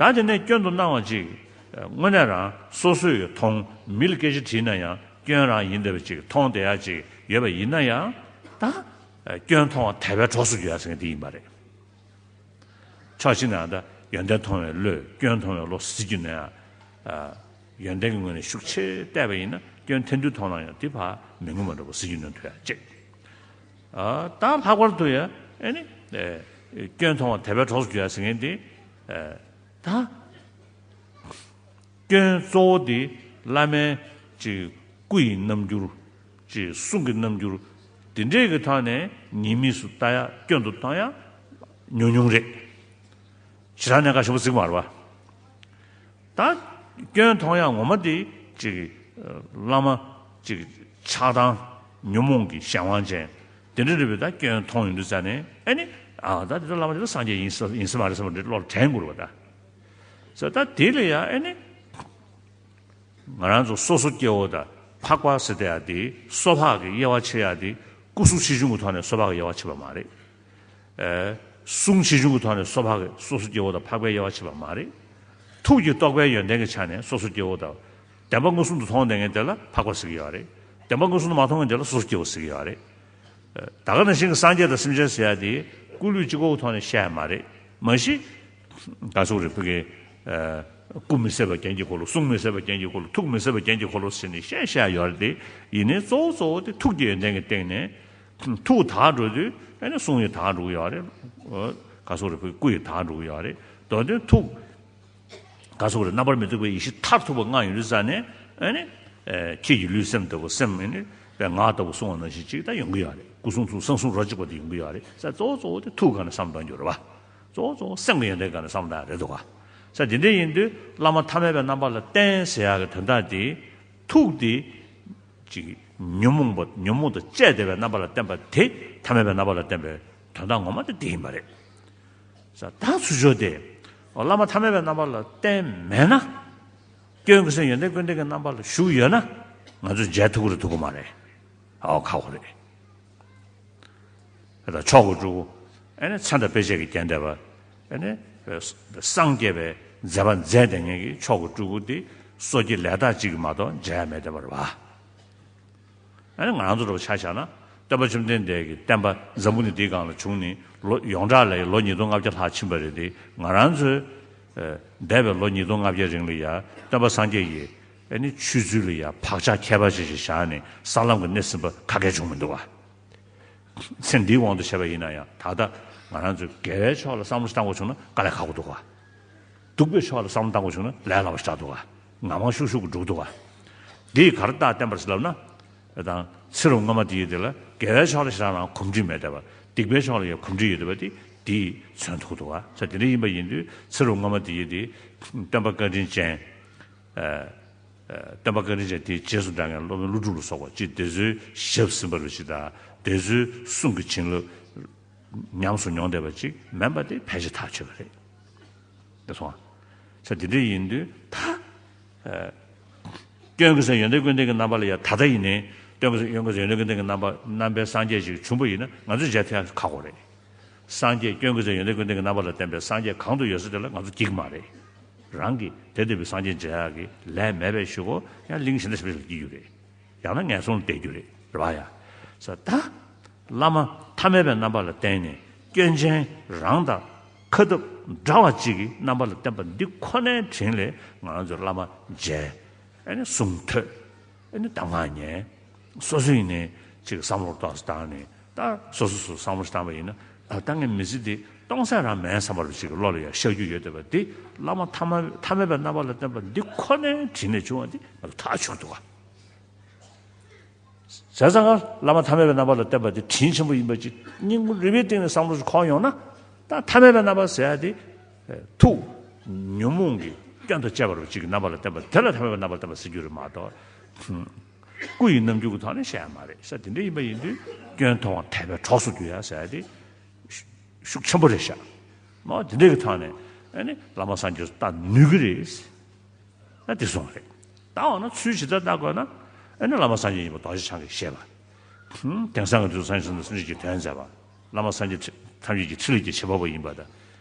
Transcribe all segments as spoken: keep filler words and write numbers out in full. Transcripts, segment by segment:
ད་དེ་ནས་སྐྱོན་དུ་སྣང་བ་ཅིག་དངོས་གནས་རང་སོ་སོས་མཐོང་། མི་ལ་སྐད་ཆ་དྲིས་ན་ཡང་སྐྱོན་རང་ཡིན་བསྡད་པ་ཅིག་མཐོང་བསྡད་ཡ་ཅིག་ཡོད་པ་ཡིན་ན་ཡང་། ད་སྐྱོན་མཐོང་བ་དད་པའི་གྲོགས་སུ་འགྱུར་ཡ་ཟེར་མཁན་དེ་ཡིན་པ་རེད། ཕྱོགས་གཅིག་ནས་ད་ཡོན་ཏན་མཐོང་བའི་བློས་སྐྱོན་མཐོང་བའི་བློ་ཟེར་རྒྱུ་ན་ཡང་། ཡོན་ཏན་གྱི་ངོས་ནས་ཤུགས་ཆེ་བལྟས་པ་ཡིན་ན་སྐྱོན་ཐལ་འདུས་མཐོང་ན་ཡང་དེ་ཕར་མི་ངོ་མ་འགྲོ་བ་ཟེར་རྒྱུ་ན་ཐུག་ཡ་གཅིག་ད་ལྷག་པར་དུ་ཡང་ཨེ་ནི། སྐྱོན་མཐོང་བ་དད་པའི་གྲོགས་སུ་འགྱུར་ཡ་ཟེར་མཁན་དེ། ད། སྐྱོན་གཙོ་བོ་དེ་བླ་མའི་ཅིག་སྐུ་ཡི་རྣམ་འགྱུར། ཅིག་གསུང་གི་རྣམ་འགྱུར། དེ་འདྲས་ཀྱི་ཐོག་ནས་ཉེས་དམིགས་སུ་ལྟ་ཡ་སྐྱོན་དུ་མཐོང་ཡ་ཉུང་ཉུང་རེད། ཞེ་དྲག་གནད་འགག་ཆེན་པོ་ཟིག་མ་རེད་པ། ད་སྐྱོན་མཐོང་ཡ་ངོ་མ་དེ་ཅིག་བླ་མ་ཅིག་ཆགས་སྡང་ཉོན་མོངས་ཀྱི་གཞན་དབང་ཅན་དེ་འདྲ་རེད་པས། ད་སྐྱོན་མཐོང་ཡོང་དུས་ཙ་ནས་ཨེ་ནི། ཨ་ད་དེ་ད་བླ་མ་དེ་ད་སངས་རྒྱས་ཡིན་ས་ཡིན་ས་མ་རེད་བསམ་པ་འདྲ་བློ་ལ་དྲན་དགོས་རེད་པ་ད། ས་ད་དེ་ལ་ཡང་ཨེ་ནི། ང་རང་ཚོ་སོ་སོ་སྐྱེ་བོ་དང་འཕགས་པ་ཟེར་བསྡད་ཡ་དེ་སོ་ཕག་གི་དབྱེ་བ་ཕྱེ་ཡ་དེ་སྐུ་གཟུགས་ཆེ་ཆུང་གི་ཐོག་ནས་སོ་ཕག་གི་དབྱེ་བ་ཕྱེ་བ་མ་རེད། ཨེ། གསུང་ཆེ་ཆུང་གི་ཐོག་ནས་སོ་ཕག་གི་སོ་སོ་སྐྱེ་བོ་དང་འཕགས་པའི་དབྱེ་བ་ཕྱེ་བ་མ་རེད། ཐུགས་ཀྱི་རྟོགས་པའི་ཡོན་ཏན་གྱི་ཆ་ནས་སོ་སོ་སྐྱེ་བོ་དང་། བདེན་པ་མངོན་སུམ་དུ་མཐོང་བསྡད་མཁན་དེ་ལ་འཕགས་པ་ཟེར་གྱི་ཡོད་རེད། བདེན་པ་མངོན་སུམ་དུ་མ་མཐོང་མཁན་དེ་ལ་སོ་སོ་སྐྱེ་བོ་ཟེར་གྱི་ཡོད་རེད། ད་ག་ནང་བཞིན་གྱི་སངས་རྒྱས་དང་སེམས་ཅན་ཟེར་ཡ་དེ་སྐུ་ལུས་གཅིག་པོའི་ཐོག་ནས་བཤད་ཡ་མ་རེད། མ་གཞི། ག་ཟེར་དགོས་རེད། ཕ་གི། ཨ། སྐུ་མི་ཟད་པ་རྒྱན་གྱི་འཁོར་ལོ། གསུང་མི་ཟད་པ་རྒྱན་གྱི་འཁོར་ལོ། ཐུགས་མི་ཟད་པ་རྒྱན་གྱི་འཁོར་ལོ་ཟེར་ནས་བཤད་བཤད་ཡ་ཡོད་རེད་དེ། ཡིན་ནའི་གཙོ་བོ་གཙོ་བོ་དེ་ཐུགས་ཀྱི་ཡོན་ཏན་གྱི་སྟེང་ནས། ཐུགས་དག་འགྲོ་དུས་ཨ་ནི་གསུང་ཡང་དག་འགྲོ་གི་ཡོད་རེད། ག་ཟེར་དགོས་རེད། ཕ་གི་སྐུ་ཡང་དག་འགྲོ་གི་ཡོད་རེད། མདོར་དོན་ཐུགས། ག་ཟེར་དགོས་རེད། རྣམ་པར་མི་རྟོག་པའི་ཡེ་ཤེས་མཐར་ཐུག་པ་མངའ་ཡོང་དུས་ཙ་ནས་ཨ་ནི། ཨེ། ཁྱེད་ཀྱི་ལུས་སེམས་ལྟ་བུ། སེམས་ཨེ་ནི་པའི་ངག་ལྟ་བུ་གསུང་བ་ནང་བཞིན་ཅིག་ད་ཡོང་གི་ཡོད་རེད། སྐུ་གསུང་ཐུགས་གསང་གསུམ་རོ་གཅིག་པ་དེ་ཡོང་གི་ཡོད་རེད། ས་གཙོ་བོ་གཙོ་བོ་དེ་ཐུགས་སྒང་ནས་བསམ་བཏང་རྒྱུ་རེད་པ། གཙོ་བོ་གཙོ་བོ་སེམས་ཀྱི་ཡོན་ཏན་སྒང་ནས་བསམ་བཏང་རེད་འདུག་ག་ས་དེ་འདྲ་ཡིན་དུས་བླ་མ་ཐ་མལ་པའི་རྣམ་པ་ལ་བསྟན་ཟེར་ཡག་གི་དོན་དག་དེ། ཐུགས་དེ་ཅིག་ཉོན་མོངས་པ། ཉོན་མོངས་དང་བཅས་བསྡད་པའི་རྣམ་པ་ལ་བསྟན་པ་དེ་ཐ་མལ་པའི་རྣམ་པ་ལ་བསྟན་པའི་དོན་དག་ངོ་མ་དེ་དེ་ཡིན་པ་རེད། ས་ད་ཚུར་ཕྱོགས་དེ། འོ། བླ་མ་ཐ་མལ་པའི་རྣམ་པ་ལ་བསྟན་མེད་ན། སྐྱོན་ཀུན་ཟད་ཡོན་ཏན་ཀུན་ལྡན་གྱི་རྣམ་པ་ལ་བཞུགས་ཡོད་ན། ང་ཚོས་མཇལ་ཐུབ་ཀྱི་རེད་ཐུབ་ཀྱི་མ་རེད། ཨོ། ཁག་པོ་རེད། ད་མཆོག་གི་སྤྲུལ་སྐུ། ཨ་ནི་མཚན་དང་དཔེ་བྱད་ཀྱིས་བརྒྱན་བསྡད་པ། ཨ་ནི་སངས་རྒྱས་པའི་མཛད་པ་མཛད་བསྡད་མཁན་གྱི་མཆོག་གི་སྤྲུལ་སྐུ་དེ་སོ་སྐྱེ་ལས་དག་ཅིག་གིས་མ་གཏོགས་མཇལ་ཡ་མེད་བསྡད་པ་རེད་པ། ཨ་ནི་ང་རང་ཚོ་འདྲ་པོ་ཆ་བཞག་ན། སྟོན་པ་བཅོམ་ལྡན་འདས་ཀྱི་བསྟན་པ་འཛམ་བུ་གླིང་འདིའི་སྒང་ལ་བྱུང་ནས་ལོ་ཡོངས་གྲགས་ལ་ཡང་ལོ་ཉིས་སྟོང་ལྔ་བརྒྱ་ལྷག་ཕྱིན་པ་རེད་དེ། ང་རང་ཚོའི། ཨ། འདས་པའི་ལོ་ཉིས་སྟོང་ལྔ་བརྒྱའི་རིང་ལ་ཡང་སྟོན་པ་སངས་རྒྱས་ཀྱི་ཨ་ནི་ཆོས་ཚུལ་ལ་ཡང་བག་ཆགས་ཁྱད་པར་ཅན་ཞིག་བཞག་ནས་ས་ལམ་གྱི་གནས་ཟིན་པ་ག་གེ་བྱུང་མི་འདུག་ག་ཚེ་འདིའི་དབང་དུ་བྱས་པ་ཡིན་ན་ཡང་། ད་ལྟ་ང་རང་ཚོས་དགེ་བའི་ཕྱོགས་ལ་བསམ་བློ་ཞིག་བཏང་དགོས་བྱུང་ན་དཀའ་ལས་ཁག་པོ་འདུག་ག་སྡུག་པའི་ཕྱོགས་ལ་བསམ་བློ་བཏང་དགོས་བྱུང་ན་ལས་སླ་པོ་ཞེ་དྲག་འདུག་ག་ངང་མང་ཤུགས་ཤུགས་ཀྱིས་འགྲུབ་འདུག་ག་འདིས་ག་རེ་རྟགས་བསྟན་པ་རེད་ཟེར་ལབ་ན། དང་། ཚེ་རབས་སྔ་མ་དེ་ཡི་དེ་ལ་དགེ་བའི་ཕྱོགས་ལ་ཞེ་དྲག་རང་གོམས་འདྲིས་མེད་བསྡད་པ། སྡིག་པའི་ཕྱོགས་ལ་ཡང་གོམས་འདྲིས་ཡོད་བསྡད་པ་དེ་དེས་མཚོན་ཐུབ་འདུག་ག་ས་དེ་འདྲ་ཡིན་པ་ཡིན་དུས་ཚེ་རབས་སྔ་མ་དེ་ཡི་དེ་སྟོན་པ་བཀའ་དྲིན་ཅན། ཨ། ཨ། སྟོན་པ་བཀའ་དྲིན་ཅན་དེའི་རྗེས་སུ་འབྲང་མཁན་སློབ་དཔོན་ཀླུ་སྒྲུབ་ལ་སོགས་པ་ཅིག་དེ་ཚོའི་ཞབས་ཟིན་པ་རེད་ཅིག་དང་། དེ་ཚོའི་གསུང་གི་བྱིན་རླབས་ཉམས་སུ་མྱོང་བསྡད་པ་ཅིག་མིན་པ་དེ་ཕལ་ཆེར་ཐག་ཆོད་པ་རེད། དེ་སོང་ང་། ས་དེ་འདྲ་ཡིན་དུས་ད། ཨ། སྐྱོན་ཀུན་ཟད་ཡོན་ཏན་ཀུན་ལྡན་གྱི་རྣམ་པ་ལ་ཡང་ད་ལྟ་ཡིན་ནའི་སྐྱོན་ཀུན་ཟད་ཡོན་ཀུན་ཟད་ཡོན་ཏན་ཀུན་ལྡན་གྱི་རྣམ་པ་རྣམ་པའི་སངས་རྒྱས་ཤིག་བྱུང་པ་ཡིན་ན་ང་ཚོས་མཇལ་ཐུབ་ཡ་ཁག་པོ་རེད། སངས་རྒྱས་སྐྱོན་ཀུན་ཟད་ཡོན་ཏན་ཀུན་ལྡན་གྱི་རྣམ་པ་ལ་བསྟན་པའི་སངས་རྒྱས་གང་དུ་ཡོད་ས་དེ་ལ་ང་ཚོ་སྐྱེ་གི་མ་རེད། རང་གིས་དེ་ལྟ་བུའི་སངས་རྒྱས་མཇལ་ཡག་གི་ལས་མེད་པའི་གཞུག་གུ་ཡང་གླིང་གཞན་དག་ཞིག་སྐྱེ་རྒྱུ་རེད། ཡང་ན་ངན་སོང་ལ་བསྡད་རྒྱུ་རེད། རེད་པ་ཡ། ས་ད། བླ་མ་ཐ་མལ་པའི་རྣམ་པ་ལ་བསྟན་ནས་སྐྱོན་ཅན་རང་དང་ཁ་ཐབས་འདྲ་བ་གཅིག་གི་རྣམ་པ་ལ་བསྟན་པ་འདི་ཁོ་ནའི་དྲིན་ལས་ང་རང་ཚོས་བླ་མ་མཇལ། ཨ་ནི་གསུང་ཐོས། ཨ་ནི་གདམས་ངག་ཉན། སོ་སོ་ཡིན་ནའི་ཅིག་བསམ་བློ་ཏོག་ཙམ་བཏང་ནས། ད་སོ་སོ་སོ་བསམ་བློ་བཏང་པ་ཡིན་ན། ཨ། ད་ངས་མི་ཚེ་འདི་གཏོང་ས་རང་མིན་བསམ་པ་ཅིག་གི་བློ་ལ་ཡང་ཤར་རྒྱུ་ཡོད་བསྡད་པ་འདི་བླ་མ་ཐ་མ་ཐ་མལ་པའི་རྣམ་པ་ལ་བསྟན་པ་འདི་ཁོ་ནའི་དྲིན་ལས་བྱུང་བ་འདི་ང་ཚོ་ཐག་ཆོད་འདུག་ག་བྱས་ཙང་ང་བླ་མ་ཐ་མལ་པའི་རྣམ་པ་ལ་བསྟན་པ་དེ་དྲིན་ཆེན་པོ་ཡིན་པ་ཅིག་སྙིང་རུས་པའི་གཏིང་ནས་བསམ་བློ་ཞིག་འཁོར་ཡོང་ན། ད་ཐ་མལ་པའི་རྣམ་པ་ཟེར་ཡ་དེ་ཐུགས་ཉོན་མོངས་ཀྱི་སྐྱོན་དང་བཅས་པ་རུ་ཅིག་གི་རྣམ་པ་ལ་བསྟན་པ་དེ་ལ་ཐ་མལ་པའི་རྣམ་པ་ལ་བསྟན་པ་ཟེར་རྒྱུ་རེད་མ་གཏོགས། སྐུ་ཡི་རྣམ་འགྱུར་གྱི་ཐོག་ནས་བཤད་ཡ་མ་རེད་ས། དེ་འདྲ་ཡིན་པ་ཡིན་དུས་སྐྱོན་མཐོང་བ་དད་པའི་གྲོགས་སུ་འགྱུར་ཡ་ཟེར་ཡ་དེ་ཤུགས་ཆེན་པོ་རེད་ཤག་མོ་དེ་འདྲ་གི་ཐོག་ནས་ཨ་ནི་བླ་མ་སངས་རྒྱས་སུ་བལྟ་ནུས་ཀྱི་རེད། ད་དེ་སོང་རེད། ད་འོ་ན་ཚུལ་ཇི་ལྟར་བལྟ་དགོས་ན། ཨ་ནི་བླ་མ་སངས་རྒྱས་ཡིན་པ་རྡོ་རྗེ་འཆང་གིས་བཤད་པ། དེང་སང་གི་དུས་སུ་སངས་རྒྱས་སམ་ན་སེམས་ཅན་གྱི་དོན་མཛད་པ། བླ་མ་སངས་རྒྱས་ཐམས་ཅད་ཀྱི་ཕྲིན་ལས་ཀྱི་བྱེད་པ་པོ་ཡིན་པ་དང་།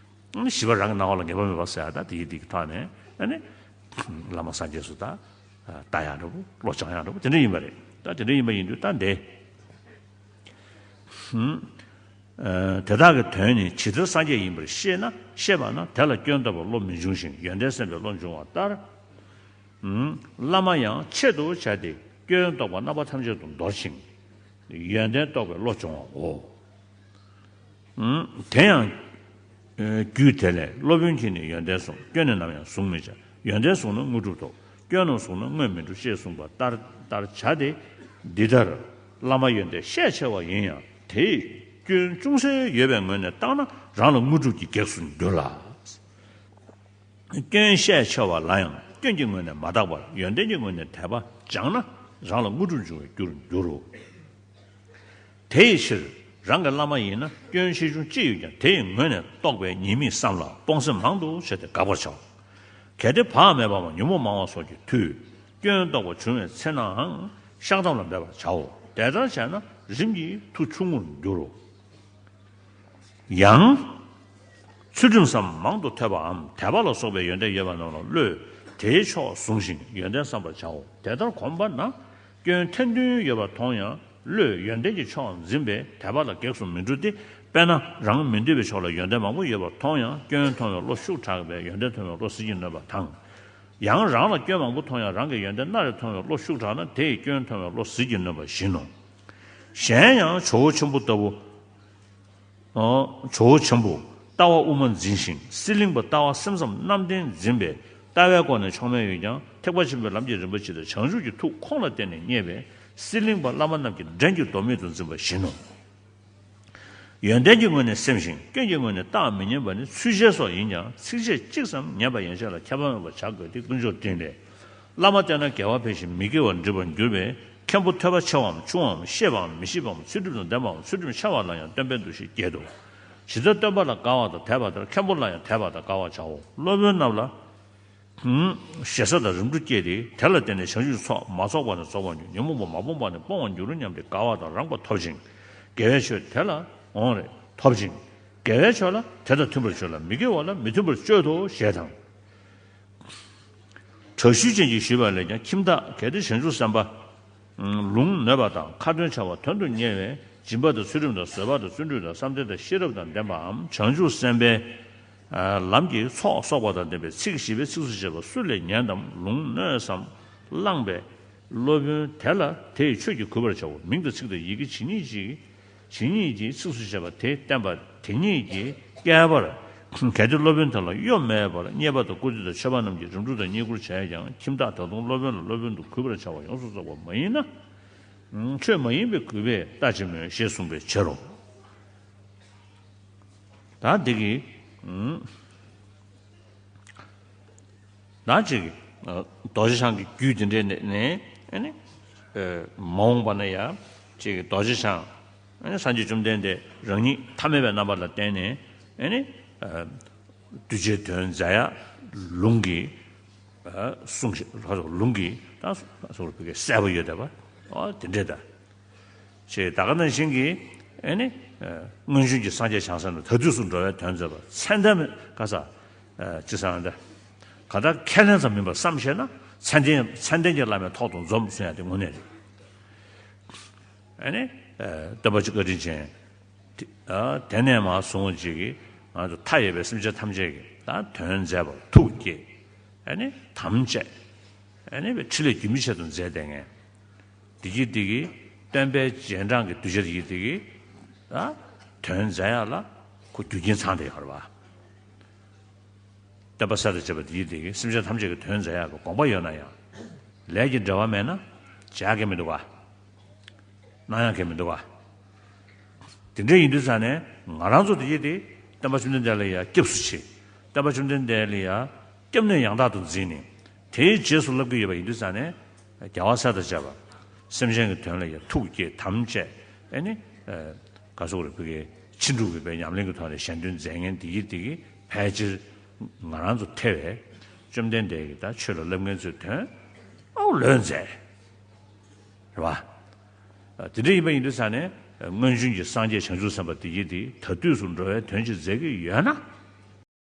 བཞི་པ་རང་གི་སྣང་བ་ལ་ངེས་པ་མེད་པ་ཟེར་ཡ་ད་དེ་ཡི་དེ་གི་ཐོག་ནས་ཨ་ནི་བླ་མ་སངས་རྒྱས་སུ་ད་ལྟ་ཡག་འདྲ་པོ་བློ་སྦྱང་ཡག་འདྲ་པོ་དེ་འདྲ་ཡིན་པ་རེད། ད་དེ་འདྲ་ཡིན་པ་ཡིན་དུས་ད་འདི་དེ་དག་གི་དོན་ནི་ཇི་ལྟར་སངས་རྒྱས་ཡིན་པར་ཤེས་ན་ཤེས་པ་ན་དེ་ལ་སྐྱོན་རྟོག་པའི་བློ་མི་འབྱུང་ཞིང་ཡོན་ཏན་སེམས་པའི་བློ་འབྱུང་བ་ལྟར། བླ་མ་ཡང་ཆེད་དུ་བྱ་སྟེ་སྐྱོན་རྟོག་པ་རྣམ་པ་ཐམས་ཅད་དུ་འདོར་ཞིང་། ཡོན་ཏན་རྟོགས་པའི་བློ་སྦྱོང་བའོ། དེ་ཡང་རྒྱུད་དེ་ལས་སློབ་དཔོན་གྱིས་ནི་ཡོན་ཏན་གསུངས། སྐྱོན་ནི་ནམ་ཡང་གཟུང་མི་བྱ། ཡོན་ཏན་བཟུང་ན་དངོས་གྲུབ་ཐོབ། སྐྱོན་རྣམས་བཟུང་ན་དངོས་མི་འགྲུབ་ཅེས་གསུངས་པ་ལྟར་ལྟར་བྱ་སྟེ། འདི་ལྟར་བླ་མ་ཡོན་ཏན་ཤས་ཆེ་བ་ཡིན་ཡང་དེས་སྐྱོན་ཅུང་ཟད་ཡོད་པའི་ངོས་ནས་བརྟགས་ན་རང་ལ་དངོས་གྲུབ་ཀྱི་གེགས་སུ་འགྱུར་ལ། སྐྱོན་ཤས་ཆེ་བ་ལ་ཡང་སྐྱོན་གྱི་ངོས་ནས་མ་བརྟགས་པར་ཡོན་ཏན་གྱི་ངོས་ནས་དད་པ་སྦྱངས་ན་རང་ལ་དངོས་གྲུབ་འབྱུང་བའི་རྒྱུར་འགྱུར་རོ། དེའི་ཕྱིར་རང་གི་བླ་མ་ཡིན་ན་སྐྱོན་ཆེ་ཆུང་ཅི་ཡོད་ཀྱང་དེ་ཡི་ངོས་ནས་རྟོགས་པའི་ཉེས་དམིགས་བསམ་ལ་སྤོང་སེམས་མང་དུ་བྱས་ཏེ་དགག་པར་བྱའོ། གལ་ཏེ་བག་མེད་པའམ་ཉོན་མོངས་མང་བ་སོགས་ཀྱི་མཐུས་སྐྱོན་རྟོག་པ་བྱུང་བའི་ཚེ་ནའང་བཤགས་ཐམས་ལ་འབད་པར་བྱའོ། དེ་ལྟར་བྱས་ན་རིམ་གྱིས་མཐུ་ཆུང་ངུར་འགྱུར་རོ། ཡང་། ཚུལ་ཁྲིམས་སམ་མང་དུ་ཐོས་པའམ་དད་པ་ལ་སོགས་པའི་ཡོན་ཏན་ཡོད་པ་རྣམས་ལ་བློས་དེའི་ཕྱོགས་བཟུང་ཞིང་ཡོན་ཏན་བསམ་པར་བྱའོ། དེ་ལྟར་གོམས་པ་ན་སྐྱོན་ཐེར་འདོན་ཡོད་པར་མཐོང་ཡང་བློས་ཡོན་ཏན་གྱི་ཕྱོགས་འཛིན་པས་དད་པ་ལ་གེགས་སུ་མི་འགྲོ་སྟེ། དཔེར་ན་རང་མི་འདོད་པའི་ཕྱོགས་ལ་ཡོན་ཏན་མང་པོ་ཡོད་པར་མཐོང་ཡང་སྐྱོན་མཐོང་བའི་བློ་ཤུགས་དྲག་པས་ཡོན་ཏན་མཐོང་བའི་བློ་ཟིལ་གྱིས་གནོན་པ་དང་། ཡང་རང་ལ་སྐྱོན་མང་པོ་མཐོང་ཡང་རང་གི་ཡོན་ཏན་སྣ་རེ་མཐོང་བའི་བློ་ཤུགས་དྲག་ན་དེ་ཡིས་སྐྱོན་མཐོང་བའི་བློ་ཟིལ་གྱིས་གནོན་པ་བཞིན་ནོ། གཞན་ཡང་ཇོ་བོ་ཆེན་པོ་ལྟ་བུ། ཇོ་བོ་ཆེན་པོ་ལྟ་བ་དབུ་མ་འཛིན་ཞིང་སྲིད་གླིང་པ་ལྟ་བ་སེམས་ཙམ་རྣམ་བདེན་འཛིན་པས་ལྟ་བའི་སྒོ་ནས་མཆོག་དམན་ཡོད་ཀྱང་ཐེག་པ་ཆེན་པོའི་ལམ་གྱི་རིན་པོ་ཆེ་དང་བྱང་ཆུབ་ཀྱི་ཐུགས་ཁོང་ལ་བརྟེན་ནས་རྙེད་པས་སྲིད་གླིང་པ་བླ་མ་རྣམས་ཀྱིས་འགྲན་གྱིས་ལྡོག་མེད་དུ་འཛིན་པ་བཞིན་ནོ། ཡོན་ཏན་གྱི་ངོས་ནས་སེམས་ཤིང་སྐྱོན་གྱི་ངོས་ནས་བརྟག་མི་ཉན་པ་ནི་ཚུལ་འཆལ་སོགས་ཡིན་ཀྱང་ཚིགས་བཅད་གཅིག་ཙམ་ཉན་པ་ཡན་ཆད་ལ་ཁྱད་པར་མེད་པར་བྱ་དགོས་ཏེ་དཀོན་མཆོག་སྤྲིན་ལས། བླ་མ་བསྟེན་ན་དགེ་བ་འཕེལ་ཞིང་མི་དགེ་བ་འགྲིབ་པར་འགྱུར་བས་མཁན་པོ་ཐོས་པ་ཆེ་བའམ་ཆུང་བའམ་ཤེས་པའམ་མི་ཤེས་པའམ་ཚུལ་ཁྲིམས་དང་ལྡན་པའམ་ཚུལ་ཁྲིམས་འཆལ་བ་ལ་ཡང་སྟོན་པའི་འདུ་ཤེས་བསྐྱེད་དོ། ཇི་ལྟར་སྟོན་པ་ལ་དགའ་བ་དང་དད་པ་ལྟར་མཁན་པོ་ལ་ཡང་དད་པ་དང་དགའ་བ་བྱའོ། སློབ་དཔོན་རྣམས་ལ། ཞེ་ས་དང་རིམ་གྲོ་བསྐྱེད་དེ་དེ་ལ་བརྟེན་ནས་བྱང་ཆུབ་ཀྱི་ཚོགས་མ་རྫོགས་པ་ནས་རྫོགས་པར་འགྱུར། ཉོན་མོངས་པ་མ་སྤངས་པ་ནས་སྤོང་བར་འགྱུར་སྙམ་སྟེ་དགའ་བ་དང་རངས་པ་ཐོབ་ཅིང་། དགེ་བའི་ཆོས་དེ་ལ་འོང་རེ་ཐོབ་ཅིང་། དགེ་བའི་ཆོས་ལ་དེ་དང་མཐུན་པར་སྤྱོད་ལ་མི་དགེ་བ་ལ་མི་མཐུན་པར་སྤྱོད་དོ་ཞེས་དང་། དྲག་ཤུལ་ཅན་གྱིས་ཞུས་པ་ལས་ཀྱང་ཁྱིམ་བདག་གལ་ཏེ་བྱང་ཆུབ་སེམས་དཔའ། ལུང་ནོད་པ་དང་ཁ་ཏོན་བྱ་བ་དོན་དུ་གཉེར་བས་སྦྱིན་པ་དང་ཚུལ་ཁྲིམས་དང་བཟོད་པ་དང་བརྩོན་འགྲུས་དང་བསམ་གཏན་དང་ཤེས་རབ་དང་ལྡན་པའམ་བྱང་ཆུབ་སེམས་དཔའི་ལམ་གྱི་ཚོགས་གསོག་པ་དང་ལྡན་པའི་ཚིག་བཞི་པའི་ཚིགས་སུ་བཅད་པ་སུ་ལས་ཉན་དམ་ལུང་ནོད་སམ་བླངས་པའི་སློབ་དཔོན་དེ་ལ་དེ་ཡི་ཆོས་ཀྱིས་གུས་པར་བྱའོ། མིང་དང་ཚིག་དང་ཡི་གེ་ཇི་སྙེད་ཅིག་ཇི་སྙེད་ཀྱི་ཚིགས་སུ་བཅད་པ་དེ་བསྟན་པ་དེ་ཉིད་ཀྱིས་བསྐལ་པར། གལ་ཏེ་སློབ་དཔོན་དེ་ལ་གཡོ་མེད་པར་མཉེས་པ་དང་བཀུར་སྟི་དང་མཆོད་པ་རྣམས་ཀྱིས་རིམ་གྲོ་དང་བསྙེན་བཀུར་བྱས་ཀྱང་ཁྱིམ་བདག་ད་དུང་སློབ་དཔོན་ལ་སློབ་དཔོན་དུ་གུས་པར་བྱ་བ་ཡོངས་སུ་རྫོགས་པ་མ་ཡིན་ན། ཆོས་མ་ཡིན་པའི་གུས་པས་ལྟ་ཅི་སྨོས་ཞེས་གསུངས་པའི་ཕྱིར་རོ། ད་འདི་གི་ད་ཅིག་རྡོ་རྗེ་འཆང་གི་རྒྱུད་འདི་འདྲའི་ནས་ནས་ཨ་ནི་མ་འོངས་པ་ན་ཡང་ཅིག་རྡོ་རྗེ་འཆང་ཨ་ནི་སངས་རྒྱས་བཅོམ་ལྡན་འདས་རང་ཉིད་ཐ་མལ་པའི་རྣམ་པ་ལ་བརྟེན་ནས་ཨ་ནི་གདུལ་བྱའི་དོན་མཛད་ཡ་ལུང་གི་གསུང་ལུང་གི་ད་སོགས་པའི་གསལ་པོ་ཡོད་བསྡད་པ་དེ་འདྲས་ད། ཞེས་ད་ག་ནང་བཞིན་གྱི་ཨེ་ནི་སྔོན་བྱོན་གྱི་སངས་རྒྱས་བྱང་སེམས་ལ་ད་དུས་སུ་འགྲོ་བའི་དོན་མཛད་པ་མཚན་ལྡན་ག་ས་ཅི་ས་འདྲ་ག་ད་ཁས་ལེན་ཙམ་མིན་པར་བསམ་ཤེས་ན་མཚན་ལྡན་མཚན་ལྡན་གྱི་བླ་མའི་ཐོག་ཏུ་འཛོམས་གསུང་ཡ་དེ་དངོས་གནས་རེད། ཨེ་ནི་སྟོན་པ་བཀའ་དྲིན་ཅན། དེ་ནས་མར་བཟུང་བ་ཅིག་གིས་ང་ཚོ་མཐའ་ཡས་པའི་སེམས་ཅན་ཐམས་ཅད་ཀྱི་ད་དོན་མཛད་པར་ཐུགས་བསྐྱེད། ཨེ་ནི་དམ་བཅས། ཨེ་ནི་བའི་ཕྲིན་ལས་རྒྱུན་མི་ཆད་དུ་མཛད་བསྡད་མཁན། འདི་གི་འདི་གི་སྟོན་པའི་རྗེས་འབྲང་གི་གདུལ་བྱ་འདི་གི་འདི་གི་ད་དོན་མཛད་ཡག་ལ་ཁོ་རྒྱུ་རྐྱེན་ཚང་བསྡད་ཡོད་རེད་བ། སྟོན་པ་གསེར་དང་བཅས་པ་འདི་གི་འདི་གི་སེམས་ཅན་ཐམས་ཅད་ཀྱི་དོན་མཛད་ཡག་གི་དགོངས་པ་ཡོད་ན་ཡང་ལས་ཀྱི་འབྲེལ་བ་མེད་ན་བྱ་གི་མི་འདུག་བ། གནང་ཡག་གི་མི་འདུག་བ། དེ་འདྲ་ཡིན་དུས་ཙང་ནས་ང་རང་ཚོ་དེ་ཡིན་དེ་སྟོན་པ་བཅོམ་ལྡན་འདས་ལ་ཡང་སྐྱབས་སུ་མཆི། སྟོན་པ་བཅོམ་ལྡན་འདས་ལ་ཡང་སྐྱབས་གནས་ཡང་དག་ཏུ་འཛིན་ནས་དེའི་རྗེས་སུ་བསླབ་ཀྱི་ཡོད་པ་ཡིན་དུས་ཙང་ནས་རྒྱལ་བ་གསེར་དང་བཅས་པ་སེམས་ཅན་གྱི་དོན་ལ་ཡང་ཐུགས་བསྐྱེད་དམ་བཅས་ཨེ་ནི་ག་སོག་རེ་ཕུ་གའི་ཕྱིན་དྲུག་གི་པའི་ཉམས་ལེན་གྱི་ཐོག་ནས་གཞན་དོན་མཛད་མཁན་དེ་ཡིན་དེ་གི་ཕལ་ཆེར་ང་རང་ཚོ་ཐེ་བའི་བཅོམ་ལྡན་འདས་ཀྱི་ད་ཆོས་ལ་བསླབ་མཁན་ཚོའི་དོན་ཨའུ་ལོས་མཛད། རེད་བ། དེ་འདྲ་ཡིན་པ་ཡིན་དུས་ཙང་ནས་སྔོན་བྱོན་གྱི་སངས་རྒྱས་བྱང་ཆུབ་སེམས་དཔའ་དེ་ཡིན་དེ་ད་དུས་སུ་འགྲོ་བའི་དོན་ཅིག་མཛད་ཀྱི་ཡོད་ན་